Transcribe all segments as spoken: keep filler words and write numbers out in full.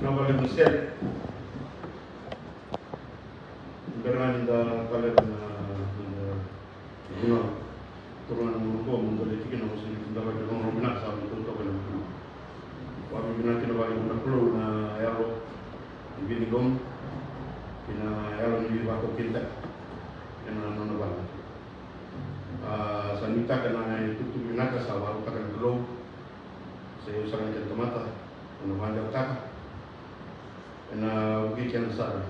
Vale na sere. Bera ni da taleva na, na, na, na, turaga na Gone Qo, mo dou lai tiki na oso ni kidavaki, rogorogo vinaka sa mai totoka na Kalou. Vakavinavinaka kina vale na Kalou na yalo ni veiciqomi, kei na yalo ni veivakaukauwataki ena nona vale. A, sa nuitaka na itukutuku vinaka sa vakarautaka na Kalou. Sa i au sara na kena tamata, au na vakadewataka. Ena vukei keda sara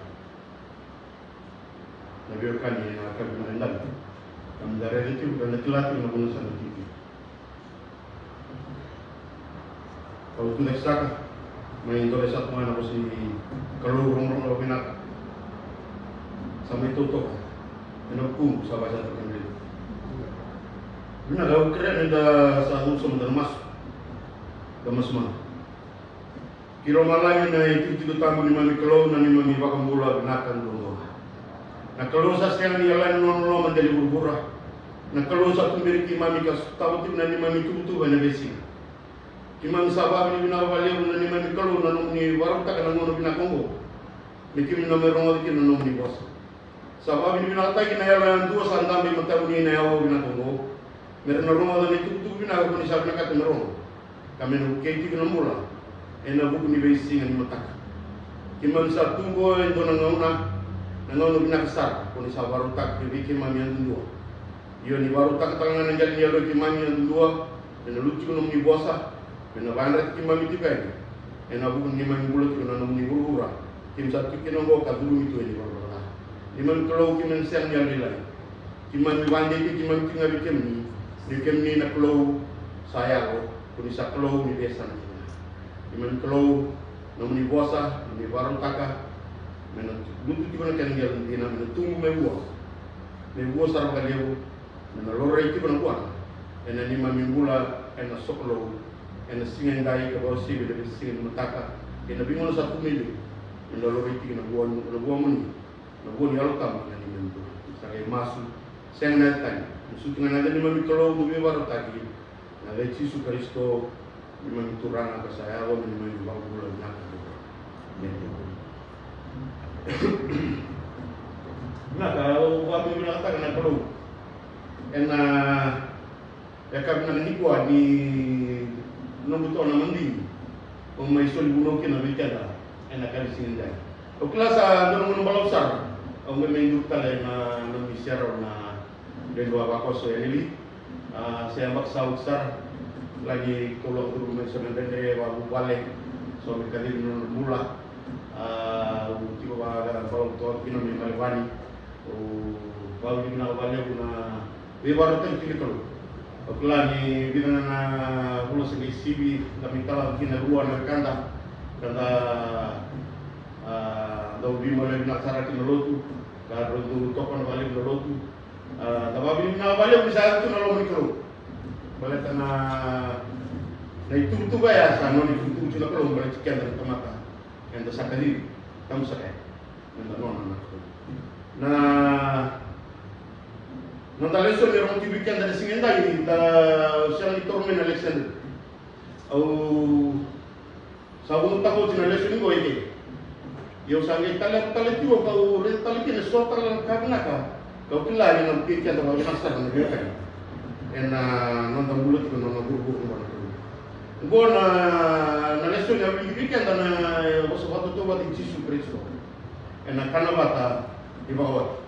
na veiwekani ena yakavi vinaka edaidai. Ka meda raica tiko, ka da kila tiko na vuna sa na tiko. Au tucake saka, mai dole saka mai na vosa ni Kalou, rogorogo vinaka. Sa mai totoka ena vukuqu, sa vaka sa totoka na levu. Vinaka, au kerea ni da sa dou sa mada na masu. Da masu mada. Ki lomalagi na itikotiko tabu ni neimami Kalou, na neimami iVakabula vinaka duadua. Na Kalou sa sega ni yalani nona loma dela i vuravura. Na Kalou sa tuberi keimami ka sotava tiko na neimami ituvatuva ena veisiga. Keimami sa vakavinavinaka vakalevu na neimami Kalou na nomuni vakarautaka na gauna vinaka oqo me keimami na mai rogoca kina na nomuni vosa. Sa vakavinavinakataki na yalo yadua sa dabe i matamuni ena aua vinaka oqo, me ra na rogoca na itukutuku vinaka ko ni sa vinakata me rogo, ka me na vukei tiko na bula ena vuku ni veisiga ni mataka. Keimami sa tu oqo e dua na gauna, na gauna vinaka sara ko ni sa vakarautaka vei keimami yadudua. Io, ni vakarautaka tale ga na qele ni yalo i keimami yadudua, me na lutu tiko nomuni vosa, me na vakayadrati keimami tiko yani ena vuku ni neimami bula tiko na nomuni vuravura keimami sa tiko kina oqo ka curumi tu ena ivalavala ca. Neimami Kalou, keimami sega ni yalolailai. Keimami vakadei tiko keimami tiko ga vei kemuni, ni kemuni na Kalou sa yalo, ko ni sa Kalou ni veiyasana kece ga. Neimami Kalou, nomuni vosa, nomuni vakarautaka me na lutu tiko na kena qele dina, me na tubu mai vua, mai vua sara vakalevu, me na laurai tiko na vuana ena neimami bula ena sokalou ena siga edai ka vakauasivi ena veisiga ni mataka kei na veigauna sa tu mai liu. Me na laurai tiko na vua, na vua muni, na vua ni Yalo Tabu ena neimami bula. Sa qai masu, sega na yaca tani, masu tiko ga ena yaca ni neimami Kalou, na Veivakarautaki, na yaca i Jisu Karisito, neimami Turaga ka sa yaco me neimami iVakabula vinaka. Emeni. Vinaka, au vakavinavinakataka na Kalou ena yakavi vinaka nikua ni noqu toa na madigi au mai soli vunau kina vei keda ena yakavi siga edai. Au kila sa dua na gauna balavu sara au qai mai duri tale na, na nomuni serau na Lewe ni Vavakoso e Lili. A, se yabaki sa oti sara, lagi tolu a curu mai so na dredre vakavuvale, so me kacivi na nona bula. A, au tiko vaka balavu toka kina mai Melevani. Au vakavinavinaka vakalevu na veivakarautaki tiko ni Kalou. Au kila ni vica ga na vula se qai sivi, da mai tala kina e rua na wekada, ka da, a, dau veimaliwai vinaka sara kina lotu, ka rau dau tokona vakalevu na lotu. A, da vakavinavinaka vakalevu ni sa yaco tu na loma ni Kalou. Baleta na, na ituvatuva ya sa nona ituvatuva tu na Kalou, baleti keda na tamata eda sa kacivi, tabu saka ya, meda nona na Kalou. Na, na noda lesoni e rogo tiko vei keda na siga edai, da sega ni toro mai na lesoni. Au sa vunautaka oti na lesoni qo e ke. Ia au sa qai tale, tale tiko kau raica tale kina eso tale na ka vinaka. Kau kila ni na vukei keda vakavinaka sara na veiwekani ena noda bula tiko na nona vuravura qo na Kalou. Qo na, na lesoni a wiliki vei keda na vosa vakatautauvata i Jisu Karisito ena kana vata ni vakawati.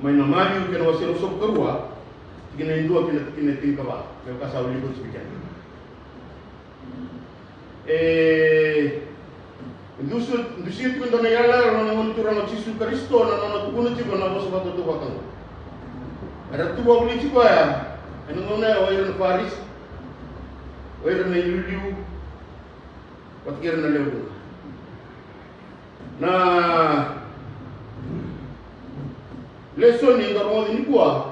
Mai na Maciu kei na wase ruasagavulu ka rua, tikina e dua kei na tikina e tinikava. Me vaka sa wiliki oti vei keda. E dusia, dusia tiko e dua na iyalayala na nona Gone Turaga o Jisu Karisito, na nona tukuna tiko na vosa vakatautauvata oqo. Era tu vakavuli tiko oya ena gauna oya o ira na Farisi, o ira na iliuliu, vata kei ira na lewe vuqa. Na lesoni eda rogoca nikua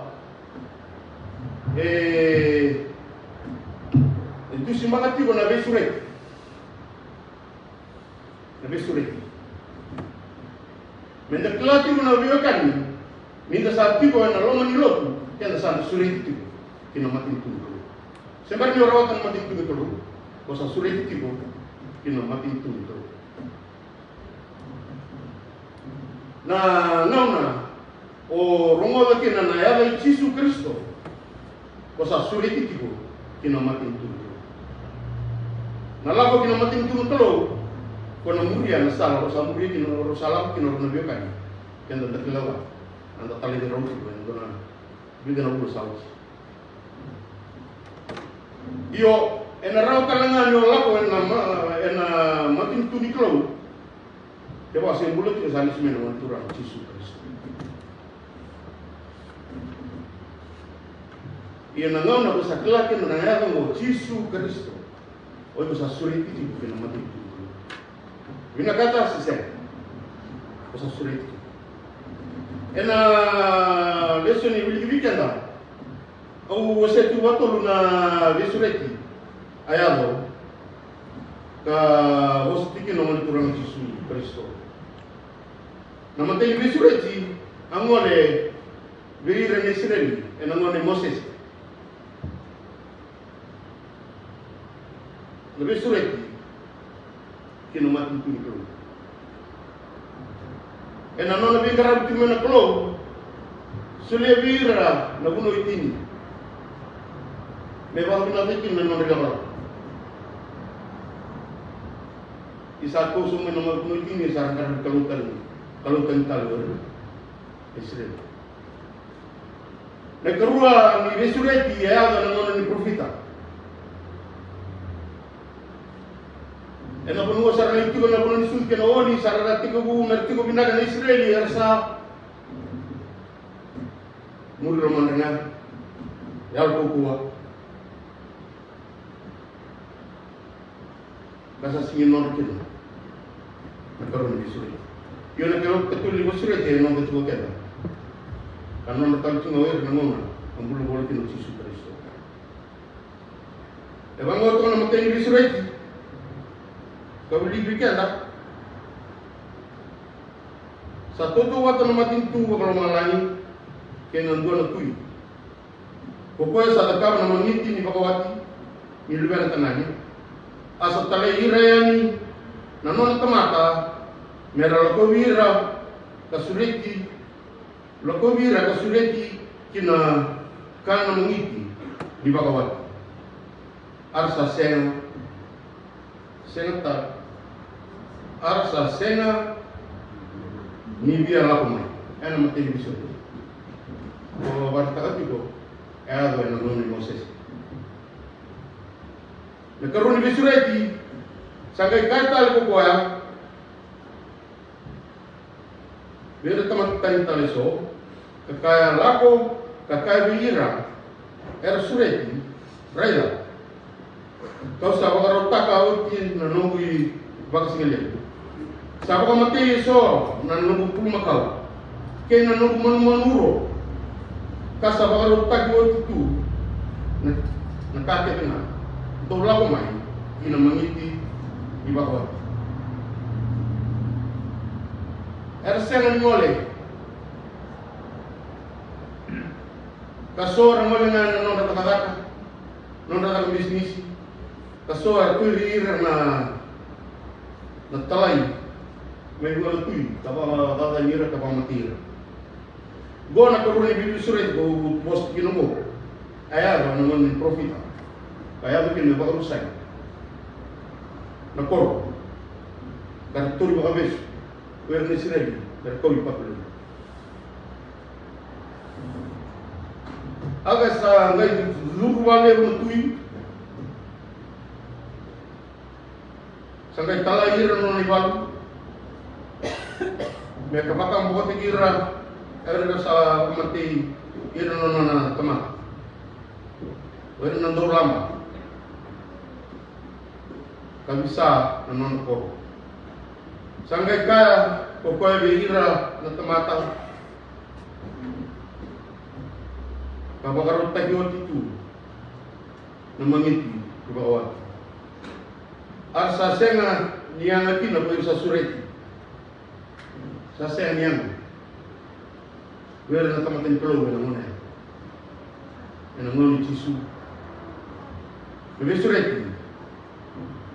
e, e dusimaka tiko na veisureti. Na veisureti. Meda kila tiko na veiwekani, ni da sa tiko ena loma ni lotu, keda sa da sureti tiko ki na matanitu ni Kalou. Se bera ni o rawata na matanitu ni Kalou, o sa sureti tiko ki na matanitu ni Kalou. Na gauna o rogoca kina na yaca i Jisu Karisito, ko sa sureti tiko ki na matanitu ni Kalou. Na lako ki na matanitu ni Kalou, ko na muria na sala ko sa muria kina, ko sa lako kina o rau na veiwekani. Keda da kila ga, eda talai rau tiko ena dua na vica na vula sa oti. Io, ena rawa tale ga ni o lako ena ma-, ena matanitu ni Kalou. Kevaka se bula tiko sa lesu mai na Gone Turaga Jisu Karisito. Ia na gauna ko sa kila kina na yaca oqo Jisu Karisito, o iko sa sureti tiko ki na matanitu. Vinakata se sega, ko sa sureti tiko. Ena lesoni wiliki vei keda, au wasea tiko vakatolu na veisureti a yaco ka vosa tiko kina o Gone Turaga Jisu Karisito. Na imatai ni veisureti a gole vei ira na Isireli ena gauna i Mosese. Na veisureti ki na matanitu ni Kalou. Ena nona veiqaravi tiko mai na Kalou, solia vei ira na vanua e tini me vakavinakataki kina na nodra ilakolako. Ni sa kau sobu mai na vanua e tini, sa ra qaravi kalou tani, kalou tani tale o ira na Isireli. Na ikarua ni veisureti e yaco ena gauna ni parofita. Ena vanua sa ra lai tiko ena vanua ni sucu kei na oni, sa ra tekivu me ra tiko vinaka na Isireli, era sa muri lomadra ga, yalo kaukauwa. Ka sa sega ni nodra kina na ikarua ni veisureti. Ia na ikarua, ikatolu ni veisureti e nodra tiko o keda. Ka nodra tale tiko ga o ira na gauna a bula voli kina o Jisu Karisito. E vaqo toka na imatai ni veisureti. Ka wiliki vei keda. Sa tautauvata na matanitu vakalomalagi kei na dua na tui. Ko koya sa cakava na magiti ni vakawati ni luvena tagane, a sa talai ira yani na nona tamata me ra lakovi ira ka sureti, lakovi ira ka sureti ki na ka na magiti ni vakawati. A ra sa sega Sega tale. A ra sa sega ni via lako mai. Ena imatai ni veisureti. Ko vakaraitaka tiko, e yaco ena gauna i Mosese. Na ikarua ni veisureti, sa qai kaya tale ko koya vei ira tamata tani tale eso, ka kaya, lako ka kaya vei ira era sureti, raica, kau sa vakarautaka oti na noqu ivakasigalevu. Sa vakamatei eso na noqu bulumakau kei na noqu manumanu uro, ka sa vakarautaki oti tu na, na ka kece ga. Dou lako mai ki na magiti ni vakawati. Era sega ni gole. Ka so era gole ga ena nodra cakacaka, nodra caka bisinisi. Ka so era turi ira na, na talai mai vua na tui, ka vakacacani ira, ka vakamatei ira. Qo na ikarua ni veisureti ko vosa kina qo. A yaco ena gauna ni parofita. Ka yaco kina me vakarusai na koro. Ka ra tauri vakavesu ko ira na Isireli me ra kau i Papiloni. A ka sa qai curu vakalevu na tui. Sa qai talai ira na nona ivalu me ka vakabokotaki ira, era sa vakamatei ira na nona tamata. O ira na daulaba. Ka visa na nona koro. Sa qai kaya ko koya vei ira na tamata, ka vakarautaki oti tu na magiti ni vakawati. A ra sa sega ni yaga kina ko ira sa sureti. Sa sega ni yaga ko ira na tamata ni Kalou ena gauna ya. Ena gauna i Jisu. Na veisureti.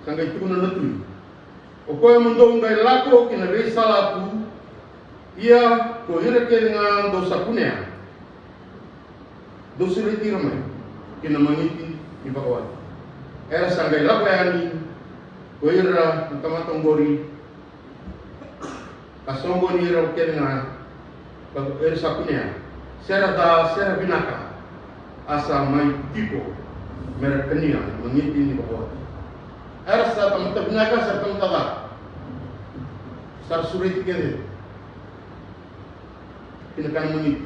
Sa qai tukuna na tui. O koya mo dou qai lako ki na veisala tu, ia ko ira kece ga dou sa kunea, dou sureti ira mai ki na magiti ni vakawati. Era sa qai lako yani ko ira na tamata oqori, ka soqoni ira kece ga, ka era sa kunea, se ra ca se ra vinaka, a sa mai tiko me ra kania na magiti ni vakawati. Era sa tamata vinaka se ra tamata ca, sa ra sureti kece ki na kana magiti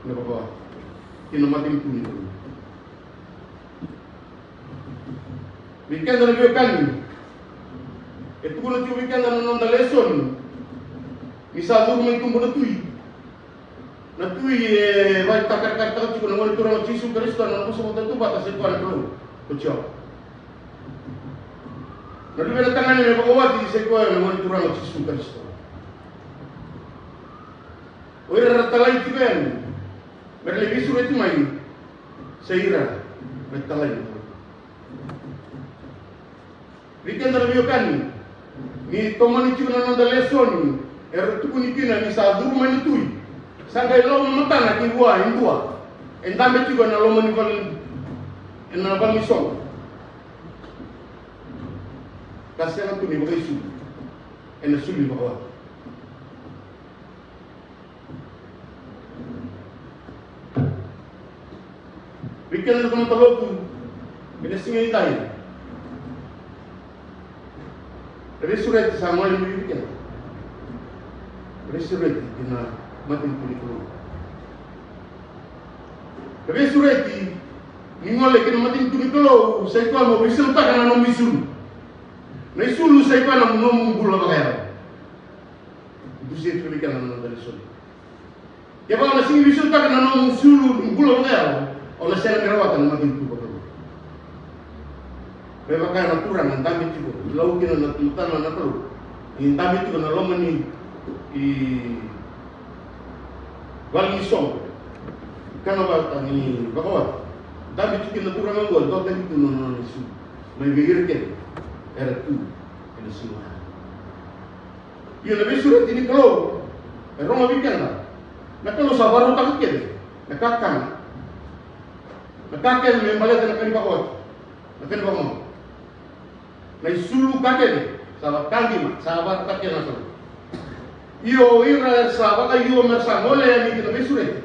ni vakawati, ki na matanitu ni Kalou. Vei keda na veiwekani, e tukuna tiko vei keda na noda lesoni ni sa curu mai tuba na tui. Na tui e vakaitakarakarataka tiko na Gone Turaga o Jisu Karisito, na nona vosa vakatautauvata, sai koya na Kalou ko Jiova. Na luvena tagane me vakawati sai koya na Gone Turaga o Jisu Karisito. O ira era talai tiko yani me ra lai veisureti mai, sai ira me talai na Kalou. Vei keda na veiwekani, ni tomani tiko na noda lesoni, era tukuni kina ni sa curu mai na tui, sa qai lau na matana ki vua e dua e dabe tiko ena loma ni vale, ena vale ni soqo, ka sega tu ni vakaisulu ena isulu ni vakawati. Vei keda na tamata lotu ena siga edaidai, na veisureti sa gole mai vei keda. Na veisureti ki na matanitu ni Kalou. Na veisureti ni gole ki na matanitu ni Kalou sai koya mo veisautaka na nomu isulu. Na isulu sai koya na nomu bula vakayalo. Dusia tiko vei keda na noda lesoni. Kevaka o na sega ni veisautaka na nomu isulu ni bula vakayalo, o na sega ni rawata na matanitu vakalou. Me vaka na turaga dabe tiko, lau kina na matana na Kalou, ni dabe tiko na loma ni vale ni soqo, kana vata ni vakawati. Dabe tiko kina na turaga oqo, e dua tani tu na nona isulu mai vei ira kece era tu ena siga oya. Ia na veisureti ni Kalou e rogo vei keda. Na Kalou sa vakarautaka kece na kakana, na ka kece me baleta na ka ni vakawati, na ka ni vakamau. Na isulu ka kece sa vakadima, sa vakarautaka kece na Kalou. Ia o ira sa vakaio me ra sa gole yani ki na veisureti.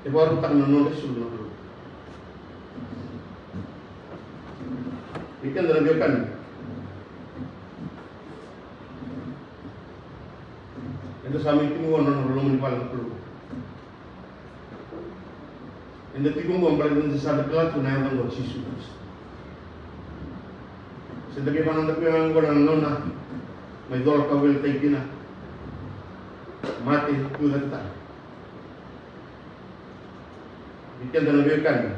E vakarautaka na nodra isulu na Kalou. Ni keda na veiwekani, eda sa mai tiko qo na nona loma ni vale na Kalou. Eda tiko qo baleta ni da sa da kila tu na yaca qo o Jisu Karisito. Se da kila na da kila qo na nona mai cola kauveilatai kina, mate, tucake tale. Vei keda na veiwekani,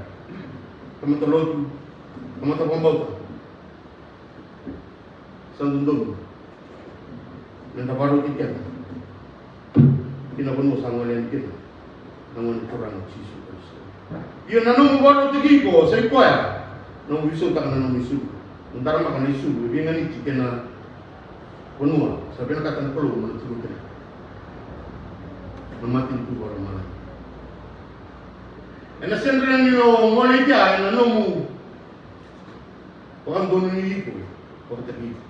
tamata lotu, tamata vakabauta, sa dodonu me da vakaroti keda ki na vanua sa gole yani kina na Gone Turaga o Jisu Karisito. Ia na nomu vakaroti iko sai koya na nomu veisautaka na nomu isulu. Mo daramaka na isulu e veiganiti kei na vanua sa vinakata na Kalou mo na tiko kina, na matanitu vakalomalagi. Ena sega ni o gole i kea ena nomu vakadonui iko vakataki iko.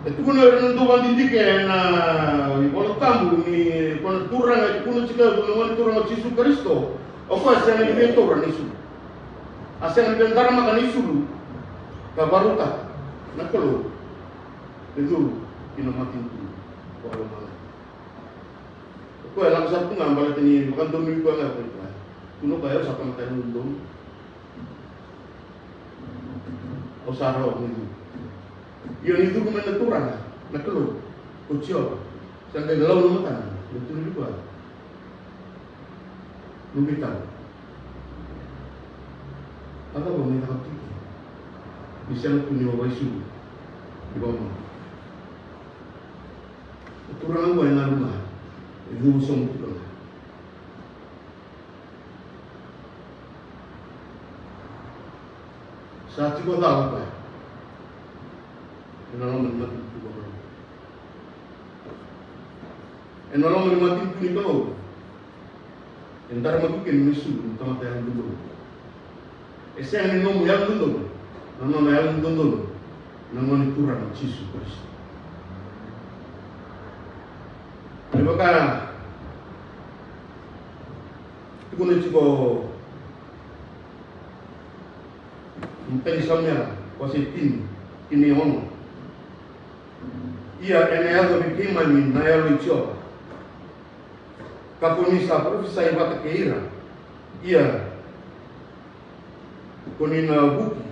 E tukuna o ira na dau vakadidike ena iVola Tabu ni ko na turaga, e tukuna tiko o na Gone Turaga o Jisu Karisito, o koya sega ni via taura na isulu. A sega ni via daramaka na isulu ka vakarautaka na Kalou me curu ki na matanitu vakalomalagi. O koya e lako sara tu ga baleta ni vakadonui koya ga o koya. Tukuna o koya, au sa tamata dodonu. Au sa rawa me curu. Ia ni curu mai na Turaga na Kalou ko Jiova, sa qai lau na matana me tukuna vei koya, luve i tau, a cava o mai cakava tiko? Ni sega tu ni o vakaisulu, ni vakamau. Na Turaga oqo e galu ga, e cuva sobu tiko ga. Sa tiko cala o koya ena loma ni matanitu ni Kalou. Ena loma ni matanitu ni Kalou, e daramaki kina na isulu ni tamata yalododonu. E sega ni nomu yalododonu, na nona yalododonu na Gone Turaga o Jisu Karisito. Me vaka tukuna tiko na imatai ni Samuela, wase tini, tini e ono. Ia ena yaco vei keimami na Yalo i Jiova, ka ko ni sa parofisai vata kei ira, ia ko ni na vuki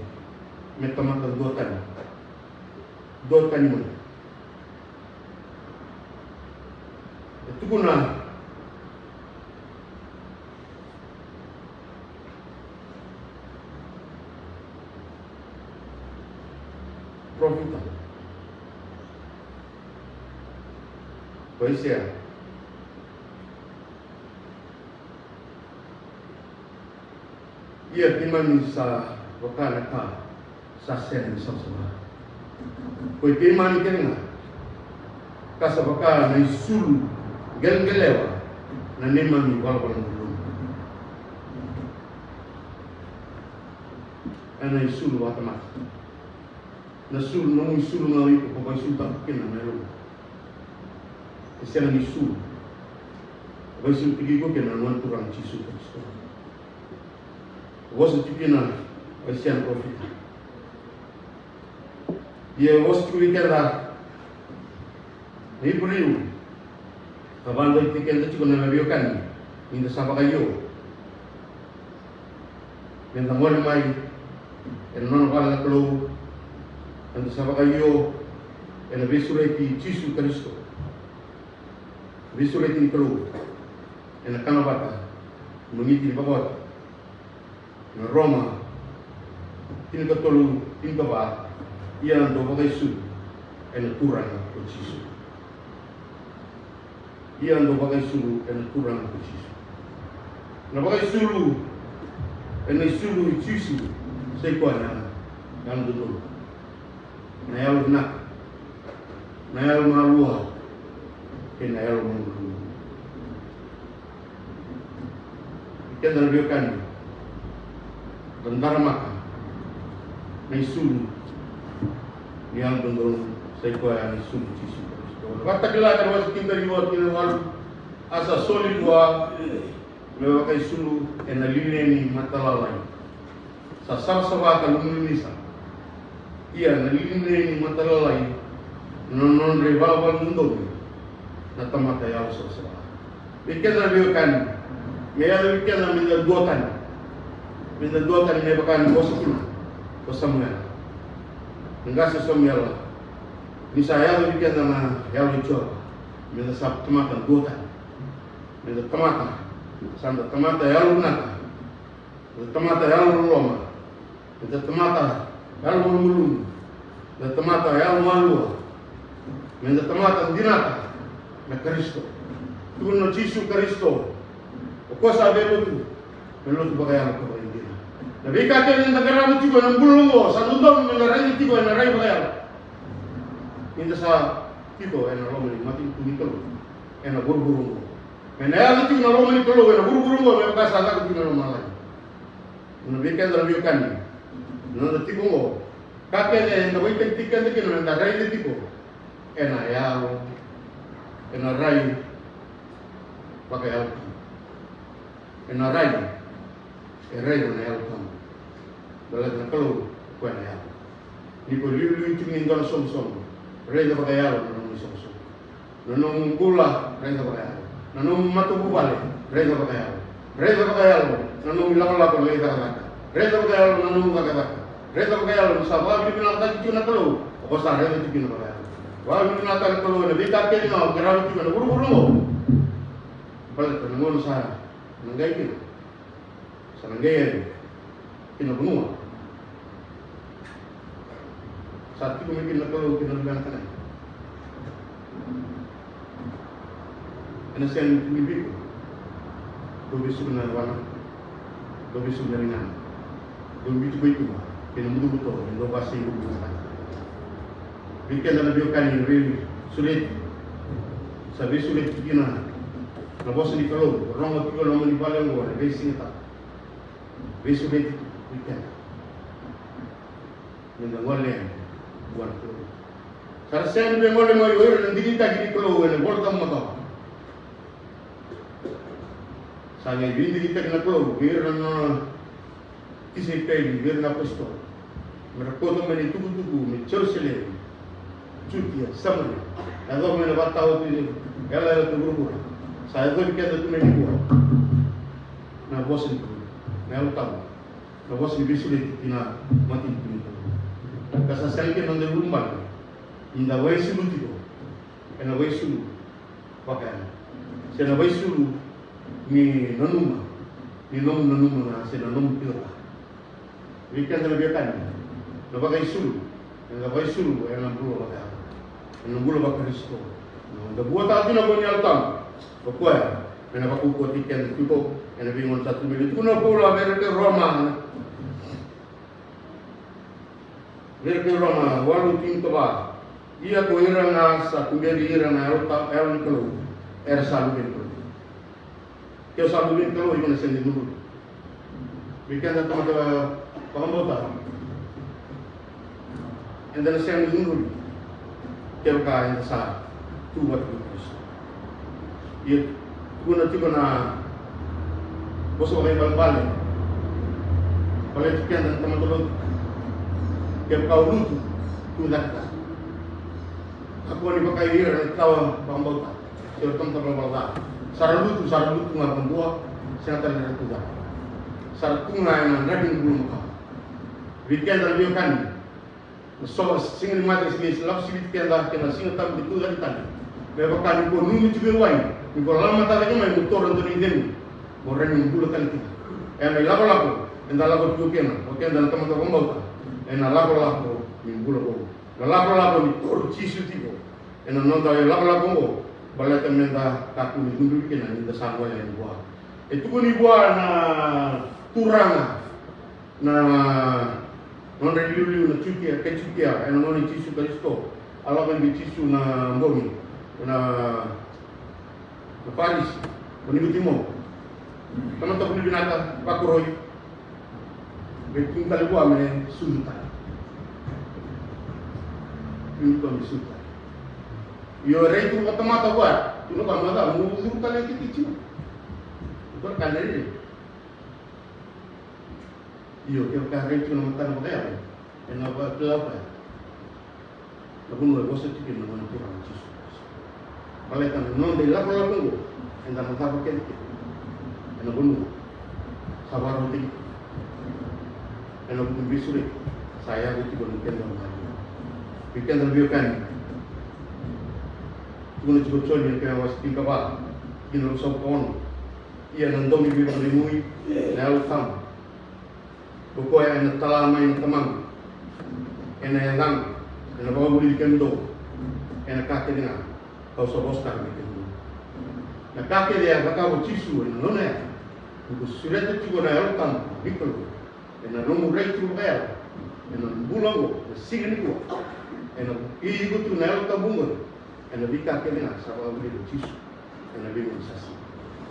me tamata duatani, duatani mai. E tukuna parofita ko Aisea. Ia keimami sa vaka na ka sa sega ni savasava. Ko i keimami kece ga, ka sa vaka na isulu qeleqelewa na neimami valavala dodonu. Ena isulu vakatamata. Na sulu, nomu isulu ga o iko ko vakaisulutaka kina na yalomu. E sega ni sulu. Vakaisulutaki iko kina na Gone Turaga Jisu Karisito. Vosa tiko kina o Aisea na parofita. Ia vosa tiko vei keda na Iperiu, ka vakadreti keda tiko na veiwekani, ni da sa vakaio. Meda gole mai ena nona vale na Kalou, eda sa vakaio ena veisureti i Jisu Karisito. Veisureti ni Kalou ena kana vata, magiti ni vakawati. Na Roma tinikatolu, tinikava, ia dou vakaisulu ena Turaga ko Jisu. Ia dou vakaisulu ena Turaga ko Jisu. Na vakaisulu ena isulu i Jisu, sa i koya na yalododonu, na yalo vinaka, na yalo malua, kei na yalo malumalumu. Keda na veiwekani, da daramaka na isulu ni yalododonu, sa i koya na isulu i Jisu Karisito. Vakatakila na wase tinikaciwa kei na walu, a sa soli vua me vakaisulu ena lineni matalalai. Sa savasava ka lumilumica. Ia na lineni matalalai na nodra ivalavala dodonu na tamata yalo savasava. Vei keda na veiwekani, me yaco vei keda meda duatani. Meda duatani me vaka ni vosa kina ko Samuela. Na qase Samuela, ni sa yaco vei keda na Yalo i Jiova, meda sa tamata duatani. Meda tamata, sa da tamata yalo vinaka. Meda tamata yalo loloma. Meda tamata yalo malumalumu. Meda tamata yalo malua. Meda tamata dinata na Karisito. Tukuna o Jisu Karisito, o koya sa via lotu, me lotu vakayalo ka vakaidina. Na veika kece eda qarava tiko ena bula oqo sa dodonu meda raica tiko ena rai vakayalo. Eda sa tiko ena loma ni matanitu ni Kalou, ena vuravura oqo. Me na yaco tiko na loma ni Kalou ena vuravura oqo me vaka sa caka tiko na lomalagi. Na vei keda na veiwekani, na noda tiko oqo, ka kece eda vakaitavi keda kina meda raica tiko ena yalo, ena rai vakayalo. Ena rai e raica na Yalo Tabu. Baleta na Kalou o koya na yalo. Ni ko liuliu tiko ni dua na soqosoqo, raica vakayalo na nomu isoqosoqo. Na nomu bula, raica vakayalo. Na nomu matavuvale, raica vakayalo. Raica vakayalo na nomu ilakolako na icakacaka. Raica vakayalo na nomu cakacaka. Raica vakayalo ni sa vakavinavinakataki tiko na Kalou, o ko sa raica tiko kina vakayalo. Vakavinavinakataki na Kalou ena veika kece ga o qarava tiko ena vuravura oqo. Baleta na gauna sa na qai kina, sa na qai yani ki na vanua sa tiko mai kina na Kalou kei na luvena tagane. Ena sega ni tu vei iko. Dou vesuka na yavana, dou vesuka na ligana, dou biuti koya i tuba. kei na butobuto e dau vakasei butobuto. Vei keda na veiwekani na veisureti, sa veisureti kina na vosa ni Kalou, rogo tiko na loma ni vale oqo ena veisiga tabu. Veisureti tiko vei keda. Meda gole yani vua na Kalou. Sa ra sega ni via gole mai o ira na digitaki ni Kalou ena iVolatabu Makawa. Sa qai veidigitaki na Kalou vei ira na nona tisaipeli, vei ira na apositolo, me ra kauta mai na itukutuku mai Jerusalemi, Jutia, Samaria, yacova mai na vakataotiyalayala tu e vuravura. Sa yacovi keda tu mai nikua na vosa ni Kalou, na Yalo Tabu, na vosa ni veisureti ki na matanitu ni Kalou. Ka sa sega kina na noda iulubale ni da vakaisulu tiko ena vakaisulu vakayago, se na vakaisulu ni nanuma, ni nomu nanuma ga se na nomu kila ka. Vei keda na veiwekani, na vakaisulu, eda vakaisulu ena bula vakayago, ena bula vaKarisito. Eda vuataka tu na vo ni Yalo Tabu, o koya ena vakaukauwataki keda tiko ena veigauna sa tu mai. Tukuna o Paula vei ira kei Roma, vei ira kei Roma walu, tinikava: Ia ko ira ga sa tuberi ira na Yalo Ta-, Yalo ni Kalou, era sa luve ni Kalou. Ke o sa luve ni Kalou, iko na sega ni cudruvi. Vei keda tamata vakabauta, eda na sega ni cudruvi kevaka eda sa tu vata kei Karisito. Ia tukuna tiko na vosa vakaibalebale baleti keda na tamata lotu: Kevaka o lutu, tu cake. Kakua ni vakaevei ira na tawa vakabauta se o tamata valavala ca. Sa ra lutu, sa ra lutu ga vakadua, sega tale ni ra tu cake. Sa ra tu ga ena draki ni bula makawa. Vei keda na veiwekani, na so, siga ni mate e lako siviti keda, kei na Siga Tabu ni tu cake tale. Me vaka ni ko numu tiko e wai, ni ko lako matata cake mai, mo taura e dua na icegu, mo rawa ni bula tale kina. Ena ilakolako eda lako tiko kina, o keda na tamata vakabauta, ena lakolako ni bula vou. Na lakolako ni tauri Jisu tiko ena noda ilakolako oqo, baleta meda kakua ni cudruvi kina ni da sa gole yani vua. E tukuni vua na Turaga na nodra iliuliu na Jutia, kei Jutia, ena gauna i Jisu Karisito. A lako vei Jisu na bogi, na, na Farisi, o Nikotimo, tamata vuli vinaka, vakoroi. Qai tukuna tale vua me sucu tale. Tukuna vua me sucu tale. Io, e rai tu vakatamata vua, tukuna vua, mada, mo curu tale ki Jisu. Iko na ka rairai. Io, kevaka e rai tiko na matana vakayalo, ena vakila o koya na vanua e vosa tiko kina na Gone Turaga o Jisu Karisito. Baleta na noda ilakolako oqo, eda na cava kece kina ena vanua sa vakarautaki tiko ena vuku ni veisureti sa yaco tiko ena keda na maliwa. Vei keda na veiwekani, tukuna tiko o Joni ena kena wase tinikava kei na ruasagavulu ka ono: Ia na Dauniveivakacegui, na Yalo Tabu, o koya ena tala mai na Tamaqu ena yacaqu, ena vakavulici kemudou ena ka kece ga kau sa vosataka vei kemudou. Na ka kece e a cakava o Jisu ena nona yaca, ni ko sureta tiko na Yalo Tabu ni Kalou ena nomu rai tiko vakayalo ena bula oqo, na siga nikua, ena vukei iko tu na Yalo Tabu oqori, ena veika kece ga sa vakavulica o Jisu ena veigauna sa sivi.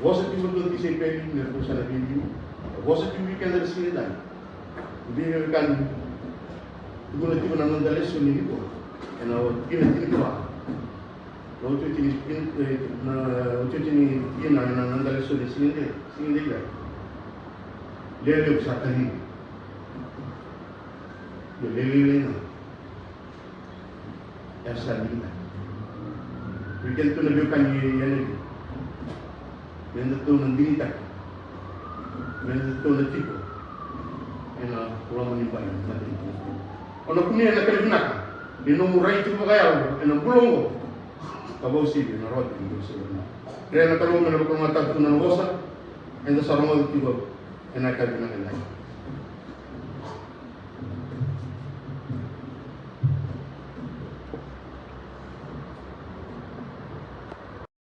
Vosa tiko vei iratou na tisaipeli me ratou sa na veiliu. Vosa tiko vei keda ena siga edai. Veiwekani, tukuna tiko na noda lesoni nikua ena tikina tinikava. Na otioti ni tikina, e, na otioti ni tikina ena noda lesoni ena siga edai, siga edai. Lewe levu sa kacivi. Ia lewe lailai ga e sa digitaki. Vei kedatou na veiwekani e yalevi, me datou na digitaki, me datou na tiko ena loma ni bai ni matanitu. O na kunea na kena vinaka ni nomu rai tiko vakayalo ena bula oqo, ka vakauasivi ena rawati ni bula sa oti. Dre na Kalou me na vakalougatataka tu na nona vosa, eda sa rogoca tiko ena yakavi vinaka edai.